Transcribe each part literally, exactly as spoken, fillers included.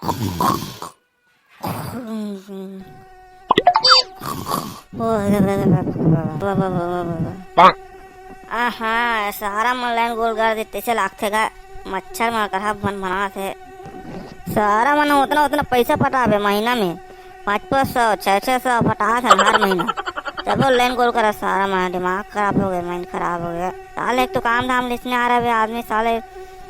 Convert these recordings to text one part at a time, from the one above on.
आहा, सारा मन लाइन गोल कर दे, तइसे लागथे गा। मच्छर मन करहा भन भनात हे। सारा मन ओतना ओतना पइसा पटाबे महीना में, पाँच पाँच सौ, छः छः सौ पटात हे हर महीना। तबो लाइन गोल करा, सारा मन दिमाग खराब हो गए, माइंड खराब हो गया। साले एक तो काम धाम लिसने आ रहा है आदमी, साले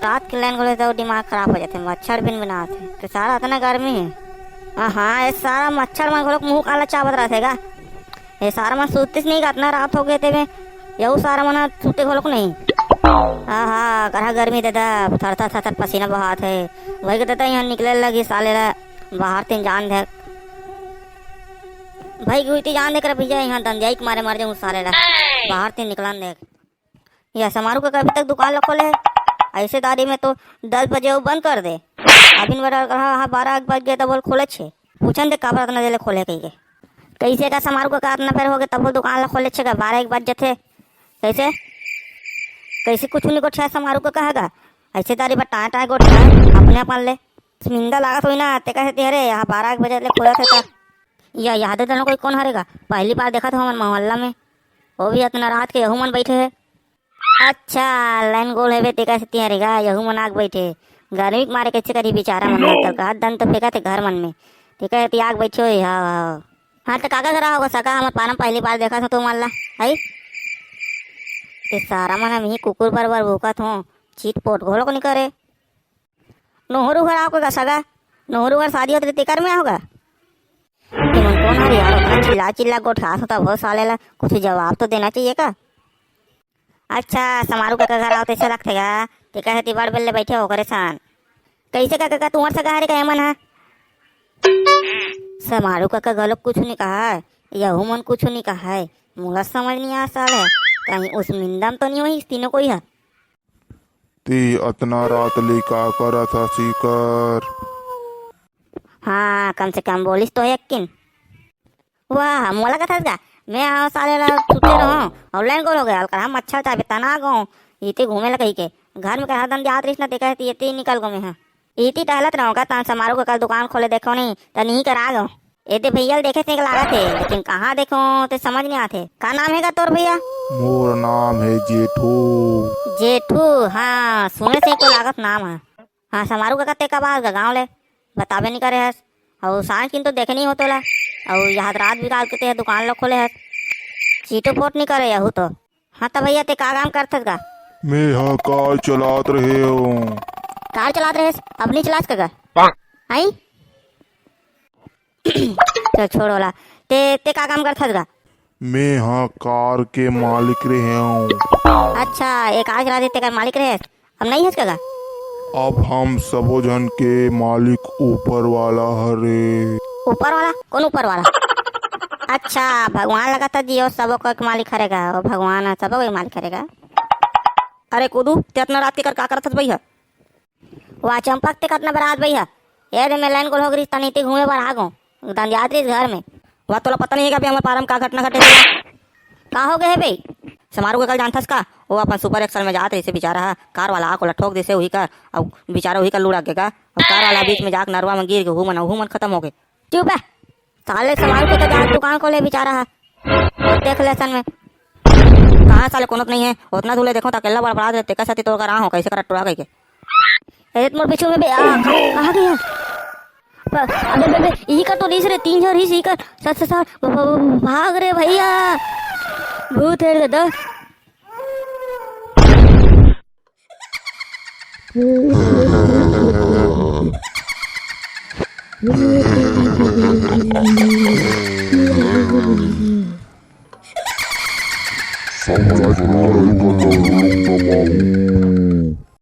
रात के लाइन गोल तो दिमाग खराब हो जाते, मच्छर बिन बनात हे। तो सारा इतना गर्मी है। हाँ, हाँ, ये सारा मच्छर मन घलोक मुंह काला चाबत रहथे गा। ये सारा मन सुतिस नहीं का, अतना रात हो गए तेमे, यहू सारा मन सुते घलोक नहीं। हाँ, हाँ, करहा गर्मी दे दा, थर थर थर थर पसीना बहात है। वही के देता यहाँ निकले लगी साले ला, बाहर तीन जान दे। भाई गुईती जान दे कर भैया, यहाँ दंदियाई के मारे मर जाऊँ साले ला, बाहर तीन निकलन दे। या समारू कका अभी तक दुकान ला खोले है। ऐसे दारी में तो दस बजे वो बंद कर दे। अभी बड़ा कहा, हाँ, बारह एक बज गए तब बोल खोले छे। पूछन दे काबर अतना देले खोले कही के। कैसे का समारू कका अतना बेर हो गए तब वो दुकान ला खोले छे का, बारह एक बज जथे। कैसे? कैसे कुछ नहीं गोठिया समारू कका है का? ऐसे दारी बा टाय टाय गोठिया अपने अपन ले। मिंदा लागत होई ना, ते कहे ते, "अरे, यहाँ बारह एक बजे ले खोलत है त।" या याद है तनो कोई कौन हरे का? पहली बार देखत हो हमन मोहल्ला में। वो भी अतना रात के यहू मन बैठे है। अच्छा, लाइन गोल हेबे, तेकर सेती हरे गा, यहू मन आग बैठे। गर्मी के मारे कैसे करी बेचारा मन, तब का दन तो फेंकत हे घर मन में। तेकर सेती आग बैठे होही, हाँ, हाँ। हाँ, तो काका करा होगा सगा, हमर पारा म पहली बार देखत हो तुमन ला, हई? ते सारा मन हम ही कुकुर बर बर भूकत हो, चीट पोट घोलो को नहीं करे। नोहरू घर आओ का सगा, नोहरू घर शादी होत रही, तेकर में आओगा? तुमन कौन हर यार, उतना चिल्ला चिल्ला गोठियात हो, तब हो साले ला कुछ जवाब तो देना चाहिए का? अच्छा, समारू कका घर आओ, तइसे लगथे गा। तेकर सेती बड़ बेल ले बैठे हो ओकरे सान। कैसे का कका, तुंहर सगा हरे का एमन ह? समारू कका घलो कुछ नहीं कहा है, यहू मन कुछ नहीं कहा है। मोला समझ नहीं आ साले, कहीं उस मिंदम तो नहीं होही तीनों कोई ह? ते अतना रात ले का करत हस इकर? हाँ, कम से कम बोलिस तो एक किन। वाह, मोला कथस गा, मैं आओ साले ला छुट्टे रहूं, अउ लाइन गोल हो गया, अलकर हम अच्छा चाहे तना गो, इते घूमे ला कही के, घर में कहा दन जात रहिस ना, ते कहती इते निकल गो मैं, हाँ। इती टहलत रहूं का, तान समारू के कल दुकान खोले देखो नहीं, त नहीं कर आ गो। ए दे भैया ल देखे से लागत हे, लेकिन कहाँ देखो ते समझ नहीं आथे। का नाम हे गा तोर भैया? मोर नाम हे जेठू। जेठू, हाँ, सुने से तो लागत नाम है। हाँ, समारू कका ते कब आस गा गाँव ले? बताबे नहीं करे हस। अउ सांझ किन तो देखे नहीं हो तोला। अउ यहाँ रात बिरात के ते दुकान ला खोले हस। चीटो पोट नहीं करे यहू तो। हाँ त भैया, ते का काम करथस गा? मैं हा कार चलात रहे हूँ। कार चलात रहेस? अब नहीं चलास का गा? आई? चल छोड़ वाला। ते, ते का काम करथस गा? मैं हा कार के मालिक रहे हूँ। अच्छा, ये कार चलात रहे, ते का मालिक रहेस? अब नहीं हस का गा? अब हम सबो झन के मालिक ऊपर वाला हरे। ऊपर वाला? कौन ऊपर वाला? अच्छा, भगवान लगत हे जी, ओ सबो कोई के मालिक हरे गा, ओ भगवान ह, सबो कोई मालिक हरे गा। अरे कुदू, ते अतना रात के कर का करत हस भैया? वाह चंपक, ते कतना बरात भैया। ए दे मैं लाइन गोल हो गई, तनी ते घूमे बर आ गो। दंदियात रहिस घर में। वाह, तोला पता नहीं हे का बे, हमर पारा म का घटना घटे हे? का हो गए हे बे? समारू के कल जानथस का? वो अपन सुपर एक्सल में जात रहिसे बेचारा ह, कार वाला आके ओला ठोक देसे, उही कर, अउ बेचारा उही कर लुढ़क गे का, अउ कार वाला बीच में जाके नरवा में गिर गे, उहू मन, उहू मन खतम हो गए। चुप है, साले समारू के तो जाके दुकान खोले बेचारा ह, देख ले असन में। कहाँ साले कोनो तो नहीं है, ओतना दूर ले देखो त अकेला बड़बड़ात रहे, तेकर सेती तोर करा हो, कैसे करत टुरा कहिके। ए, मोर पीछू में बे, आ, कहाँ गया? प-, अबे, बे, बे, इही कर तो रहिस रे, तीन झन रहिस, इही कर, सच, सच, सच, भ-, भ-, भ-, भाग रे भैया, भूत हे रे दादा।